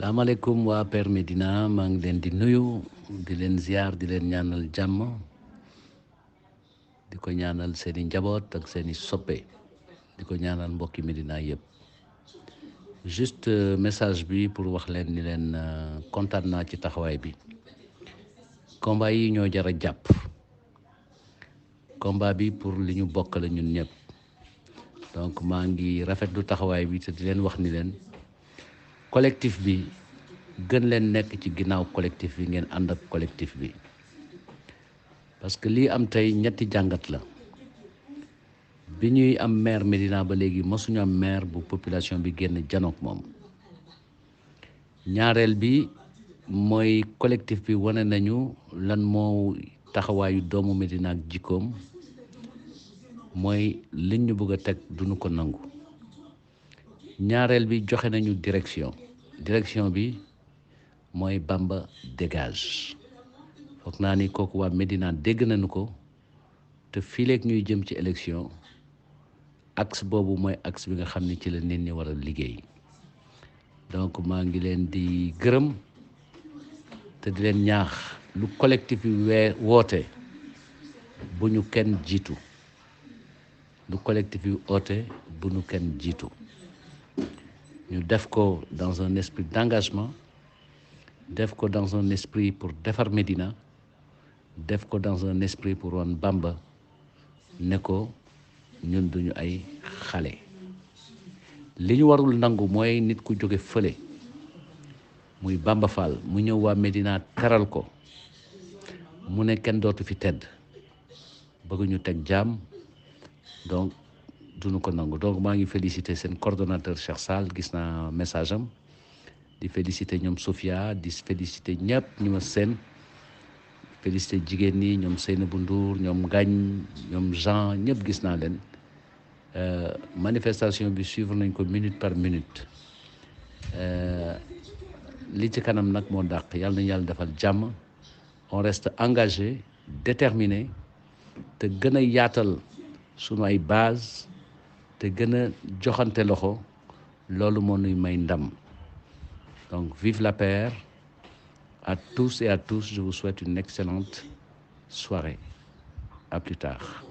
salaamaaleykum waa Père Médina maa ngi leen di nuyu di leen ziar di leen ñaanal jàmm di ko ñaanal seeni njaboot ak seeni soppe di ko ñaanal mbokki Médina yëpp juste message bi pour wax leen ni leen kontaan naa ci taxawaay bi combat yi ñoo jar a jàpp combat bi pour li ñu bokk la ñun ñëpp donc maa ngi rafetlu taxawaay bi te di leen wax ni leen collectif bi gën leen nekk ci ginnaaw collectif bi ngeen ànd ak collectif bi parce que lii am tey ñetti jàngat la bi ñuy am maire Médina ba léegi mosuñu am maire bu population bi génn janook moom ñaareel bi mooy collectif bi wane nañu lan moo taxawaayu doomu Médina ak jikkoom mooy liñ ñu bëgg a teg duñu ko nangu ñaareel bi joxe nañu direction bi mooy Bamba dégage foog naa ni kooku waa Médina dégg nañu ko te fii léegi ñuy jëm ci élection axe boobu mooy axe bi nga xam ni ci la nit ñi war a liggéey donc maa ngi leen di gërëm te di leen ñaax lu collectif yi woote bu ñu kenn jiitu lu collectif yi woote bu ñu kenn jiitu ñu def ko dans un esprit d'engagement def ko dans un esprit pour defar Médina def ko dans un esprit pour wan Bamba ne ko ñun duñu ay xale li ñu warul nangu mooy nit ku jóge fële muy Bamba Fall mu ñëw waa Médina teral ko mu ne kenn dootu fi tedd bëgg ñu teg jaam donc duñu ko nangu donc maa ngi féliciter seen coordonnateur Cheikh Sall gis naa message am di féliciter ñoom Sofia di féliciter ñëpp ñu ma seen féliciter jigéen ñi ñoom Seynabou Ndour ñoom Gagne ñoom Jean ñëpp gis naa leen manifestation bi suivre nañ ko minute par minute li ci kanam nag moo dàq yàlla nañu yàlla defal jàmm on reste engagé déterminé te gën a yaatal sunu ay base te gën a joxante loxo loolu moo nuy may ndam donc vive la paix à tous et à tous. Je vous souhaite une excellente soirée. À plus tard.